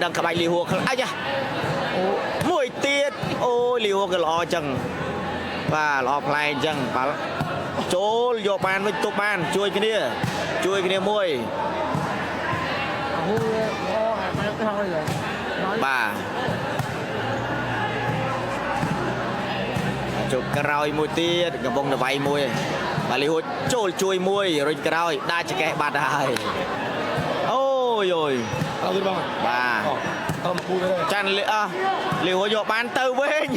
ដឹងក្បាច់លីហួរខ្លះអាយ៉ាមួយទៀតអូយលីហួរក៏ល្អចឹងបាទល្អប្លែកចឹងបាល់ចូលយកបានវិញទប់បានជួយគ្នាជួយគ្នាមួយបាទចូលក្រោយមួយទៀតកំពុងតែវាយមួយបាទលីហួរចូលជួយមួយរុញក្រោយដាច់ចកេះបាត់ហើយអូយអូយ អត់ទេបង បាទ អត់មកគូទេ ចាន់លីអស់លីហួរយកបានទៅវិញ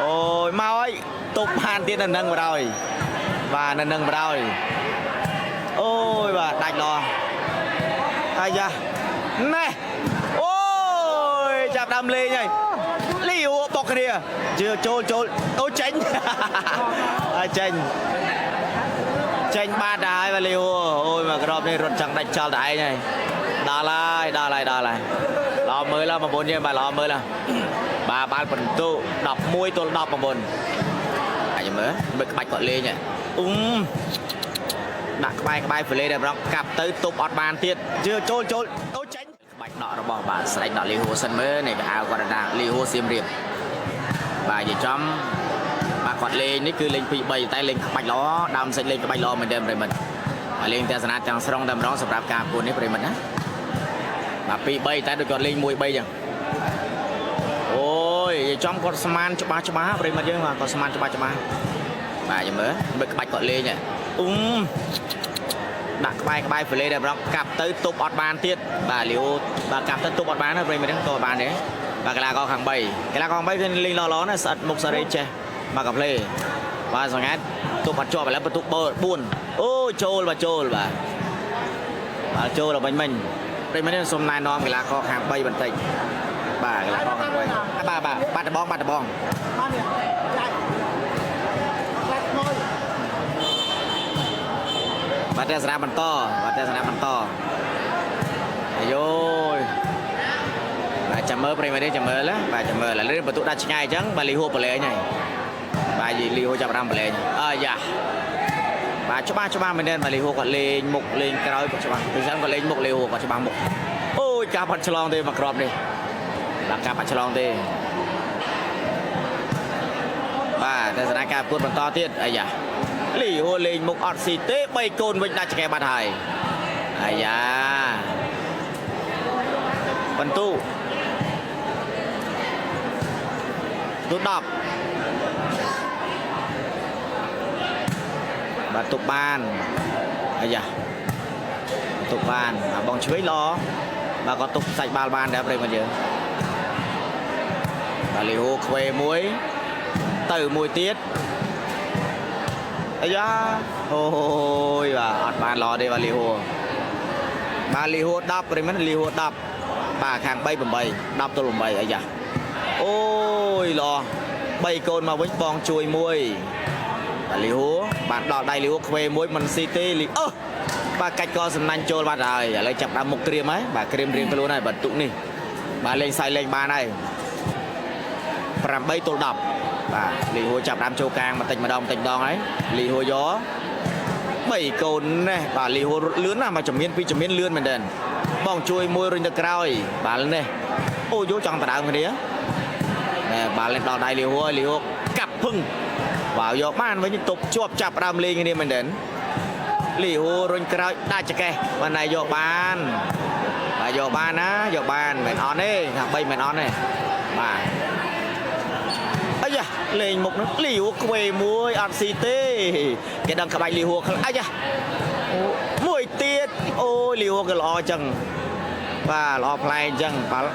អូយមកហើយទប់បានទៀតនៅនឹងបណ្ដោយបាទនៅនឹងបណ្ដោយអូយបាទដាច់ល្អអាយ៉ាណែអូយចាប់ដើមលេងហើយលីហួរបុកគ្នាជឿចូលចូលអូចេញ ហើយចេញចេញបាត់ហើយបាទលីហួរអូយមកក្របនេះរត់ចង់ដាច់ចោលតែឯងហើយដល់ហើយដល់ហើយដល់ហើយល្អមើលបងប្អូនយើងបាទល្អមើលបាទបាល់បន្ទុ11ទល់19អាចមើលមើលក្បាច់គាត់លេងអ៊ុំដាក់ក្បែរក្បែរហ្វេលេតែម្ដងកាប់ទៅទប់អត់បានទៀតជឿចូលចូលអូចេញក្បាច់ដករបស់បាទស្រេចដកលីហួរសិនមើលនេះកៅគាត់ដាក់លីហួរសៀមរាបបាទនិយាយចំបាទគាត់លេងនេះគឺលេង2 3តែលេងក្បាច់ល្អដើមសាច់លេងក្បាច់ល្អមែនទេប្រិមិត្តបាទលេងទស្សនាទាំងស្រុងតែម្ដងសម្រាប់ការប្រកួតនេះប្រិមិត្តណាបាទ2 3តែដូចគាត់លេង1 3ចឹងអូយនិយាយចំគាត់ស្មានច្បាស់ច្បាស់ប្រិមិត្តយើងបាទគាត់ស្មានច្បាស់ច្បាស់បាទចាំមើលមើលក្បាច់គាត់លេងអ៊ុំដាក់ក្បែរក្បែរហ្វេលេតែម្ដងកាប់ទៅទប់អត់បានទៀតបាទលីអូបាទកាប់ទៅទប់អត់បានណាប្រិមិត្តហ្នឹងក៏បានដែរបាទកីឡាករខាង3កីឡាករខាង3គឺលេងល្អៗណាស្អិតមុខសារ៉េចេះបាទកាផ្លេបាទសង្ហេតទប់អត់ជាប់ឥឡូវបន្ទុកប4អូចូលបាទចូលបាទបាទចូលដល់វិញមិញប្រិមិត្តនេះសូមណែនាំកីឡាករខាង3បន្តិចបាទកីឡាករខាង3បាទបាទបាត់ដបងបាត់ដបងបាទទស្សនាបន្តបាទទស្សនាបន្តអាយយបាទចាំមើលប្រិយមិត្តនេះចាំមើលណាបាទចាំមើលឥឡូវនេះបន្ទុកដាច់ឆ្ងាយអញ្ចឹងបាទលីហួរបលែងហើយបាទលីហួចាប់រាំបលែងអាយ៉ាបាទច្បាស់ច្បាស់មែនទេបាទលីហួគាត់លេងមុខលេងក្រោយគាត់ច្បាស់ពីសិនគាត់លេងមុខលីហួគាត់ច្បាស់មុខអូយការបាត់ឆ្លងទេមកគ្រាប់នេះបាទការបាត់ឆ្លងទេបាទទស្សនាការប្រកួតបន្តទៀតអាយ៉ាលីហួលេងមុខអត់ស៊ីទេ3កូនវិញដាច់ចកេះបាត់ហើយអាយ៉ាបន្ទូទូ10បាទទុកបានអាយ៉ាទុកបានបាទបងឆ្វេងល្អបាទក៏ទុកសាច់បាល់បានដែរប្រិយមិត្តយើងបាទលីហូខ្វេមួយទៅមួយទៀតអាយ៉ាអូយបាទអត់បានល្អទេបាទលីហូបាទលីហូ10ប្រិយមិត្តលីហូ10បាទខាង3 8 10ទល់8អាយ៉ាអូយល្អ3កូនមកវិញបងជួយមួយបាទលីហូបានដល់ដៃលីហូខ្វេមួយមិនស៊ីទេលីអូបាទកាច់កសំណាញ់ចូលបាត់ហើយឥឡូវចាប់ដើមមុខក្រៀមហើយបាទក្រៀមរៀងខ្លួនហើយបាទទុកនេះបាទលេងសៃលេងបានហើយ8ទល់10បាទលីហួចាប់ដើមចូលកាងបន្តិចម្ដងបន្តិចម្ដងហើយលីហួយក3កូនណេះបាទលីហួរត់លឿនណាស់មកជំនាញពីជំនាញលឿនមែនទែនបងជួយមួយរុញទៅក្រោយបាល់នេះអូយោចង់ដដើមគ្នាណែបាល់នេះដល់ដៃលីហួលីហួកាប់ភឹងបាទយកបានវិញទប់ជាប់ចាប់ដើមលេងគ្នាមែនទែនលីហួរុញក្រោយដាច់ចកេះបាទណែយកបានបាទយកបានណាយកបានមិនអត់ទេថា3មិនអត់ទេបាទអាយ៉ាលេងមុខនោះលីហួខ្វេមួយអត់ស៊ីទេគេដឹងក្បាច់លីហួខ្លះអាយ៉ាមួយទៀតអូយលីហួក៏ល្អចឹងបាទល្អប្លែកចឹងបាល់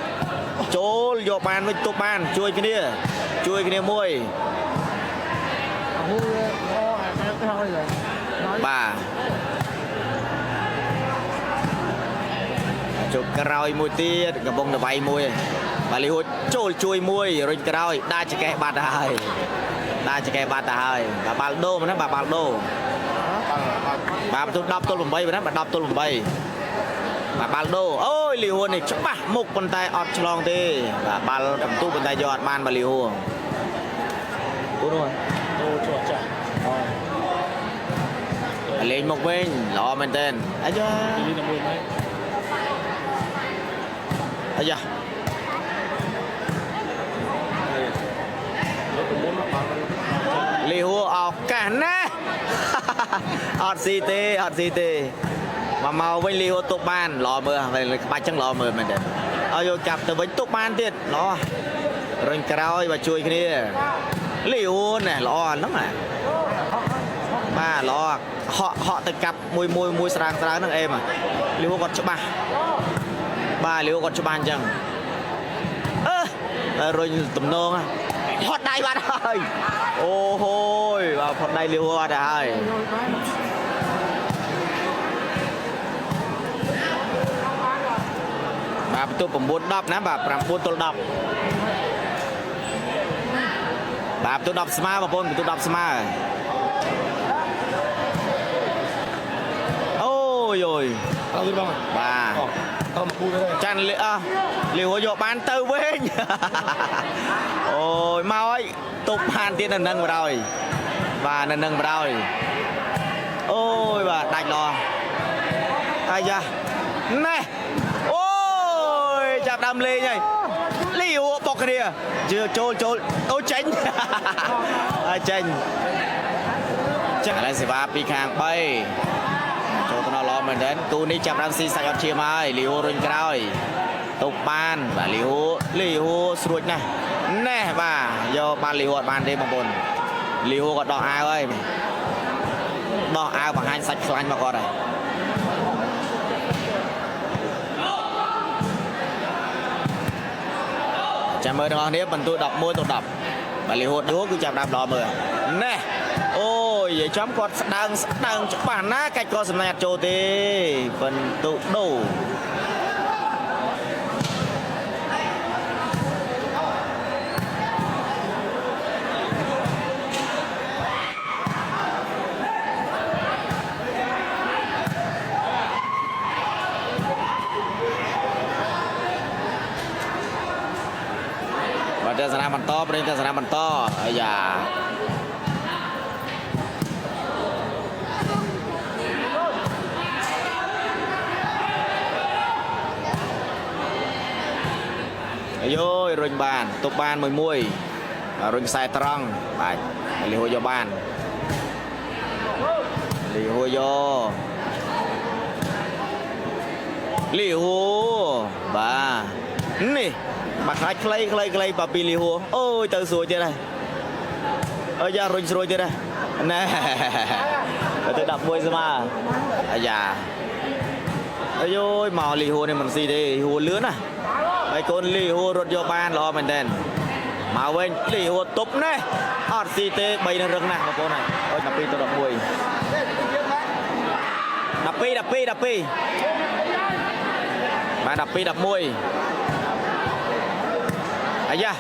ចូលយកបានវិញទប់បានជួយគ្នាជួយគ្នាមួយបាទចូលក្រោយមួយទៀតកំពុងតែវាយមួយបាទលីហួចូលជួយមួយរុញក្រោយដាច់ចកេះបាត់ហើយដាច់ចកេះបាត់ទៅហើយបាទបាល់ដូមែនណាបាទបាល់ដូបាទបន្ទុក10ទល់8មែនណាបាទ10ទល់8បាទបាល់ដូអូយលីហួនេះច្បាស់មុខប៉ុន្តែអត់ឆ្លងទេបាទបាល់បន្ទុកប៉ុន្តែយកអត់បានបាទលីហួអូនោះ ដូជាប់ចាស់អូ លេងមកវិញល្អមែនទែនអាយ៉ា ទីនេះមួយហ្នឹង អាយ៉ា លើកមុនមកបាន លីហួឱកាសណាស់ អត់ស៊ីទេអត់ស៊ីទេមកមកវិញលីហួទុកបានល្អមើលក្បាច់ចឹងល្អមើលមែនទេឲ្យយកចាប់ទៅវិញទុកបានទៀតល្អរុញក្រោយមកជួយគ្នាលីហួណែល្អហ្នឹងណាបាទល្អហក់ហក់ទៅកាប់មួយមួយមួយស្រាងស្រាងហ្នឹងអេមលីហួគាត់ច្បាស់បាទលីហួគាត់ច្បាស់អញ្ចឹងអឺរុញទំនងផុតដៃបាត់ហើយអូហូយបាទផុតដៃលីហួបាត់ហើយ បាទបន្ទុក9 10ណាបាទ9ទល់10បាទបន្ទុក10ស្មើបងប្អូនបន្ទុក10ស្មើអូយអូយ អត់ទៀតបង បាទ អូតមកគូទៅ ចាន់លីអស់លីហួយកបានទៅវិញ អូយមកហើយទុកបានទៀតនៅនឹងបណ្ដោយបាទនៅនឹងបណ្ដោយអូយបាទដាច់ល្អអាយ៉ាណែអូយចាប់ដើមលេងហើយលីហួបុកគ្នាជឿចូលចូលអូចេញ ហើយចេញចាឥឡូវសេវាពីខាង3ចូលទៅដល់ល្អមែនទែនគូនេះចាប់ដើមស៊ីសាច់អត់ឈាមហើយលីហួរុញក្រោយ ទុកបានបាទលីហូលីហូស្រួចណាស់ណែបាទយកបានលីហូអត់បានទេបងប្អូនលីហូក៏ដោះអាវហើយដោះអាវបង្ហាញសាច់ខ្លាញ់មកគាត់ហើយចាំមើលទាំងអស់គ្នាបន្ទូ11ទៅ10បាទលីហូដួគឺចាប់ដើមដល់មើលណែអូយនិយាយចំគាត់ស្ដើងស្ដើងច្បាស់ណាស់កាច់កសំណាញ់អត់ចូលទេបន្ទូដូ បាទទស្សនាបន្តប្រិយទស្សនាបន្តអាយ៉ាអាយយរុញបានទុកបានមួយមួយបាទរុញខ្សែត្រង់បាទលីហួយកបានលីហួយកលីហួបាទនេះ បាទខ្លាចខ្លីខ្លីខ្លីប៉ាពីលីហួអូយទៅស្រួយទៀតហើយអើយយ៉ារុញស្រួយទៀតហើយណែទៅ11ស្មើអាយ៉ាអាយយមកលីហួនេះមិនស៊ីទេហួលឿនណាហើយកូនលីហួរត់យកបានល្អមែនទែនមកវិញលីហួទប់ណែអត់ស៊ីទេ3នឹងរឹងណាស់បងប្អូនហើយអូយ12ទៅ11 12 12 12បាទ12 11អាយ៉ា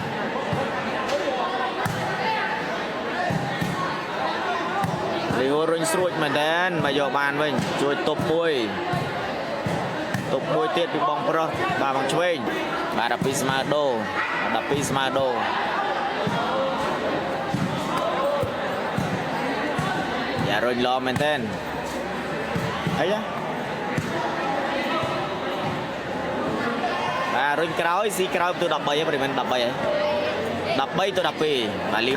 លីហូរុញស្រួចមែនតើមកយកបានវិញជួយទប់មួយទប់មួយទៀតពីបងប្រុសបាទបងឆ្វេងបាទ12ស្មើដូ12ស្មើដូយ៉ារុញល្អមែនតើអាយ៉ាបាទរុញក្រោយស៊ីក្រោយទៅ13ហើយប្រិមិន13ហើយ13ទៅ12បាទលី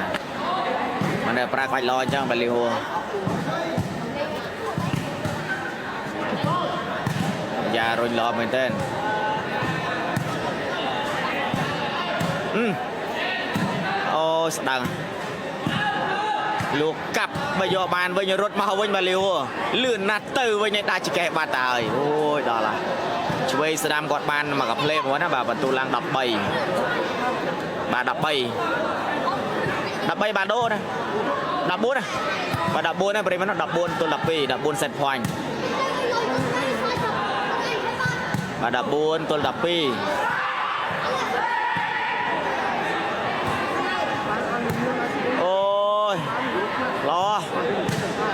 មិនដែលប្រើខ្វាច់ល្អអញ្ចឹងបាទលីហួយ៉ារុញល្អមែនទែនអឺអូស្ដាងលោកកាប់បើយកបានវិញរត់មកវិញបាទលីហួលឿនណាស់ទៅវិញឲ្យដាច់ចកេះបាត់ទៅហើយអូយដល់ហើយ ឆ្វេងស្ដាំគាត់បានមកកាផ្លេហ្មងណាបាទបន្ទូឡើង13បាទ13 13បាទដូណា14ណាបាទ14ណាប្រិមត្ត14ទល់12 14 set point បាទ14ទល់12អូយល្អ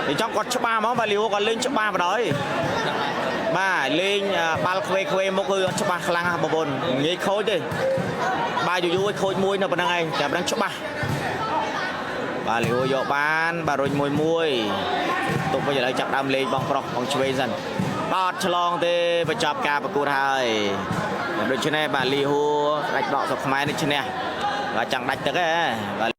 និយាយចំគាត់ច្បាស់ហ្មងបាទលីវគាត់លេងច្បាស់បណ្ដោយ បាទលេងបាល់ខ្វេខ្វេមុខគឺអត់ច្បាស់ខ្លាំងហ៎បងប្អូនងាយខូចទេបាទយូរយូរឲ្យខូចមួយនៅប៉ុណ្្នឹងឯងតែប៉ុណ្្នឹងច្បាស់បាទលីអូយកបានបាទរុញមួយមួយទុកវិញឥឡូវចាប់ដើមលេងបងប្រុសបងឆ្វេងសិនបាទអត់ឆ្លងទេបញ្ចប់ការប្រកួតហើយ ដូច្នេះបាទលីហួរដាច់ដកស្រុកខ្មែរនេះឈ្នះបាទចង់ដាច់ទឹកហ៎បាទ។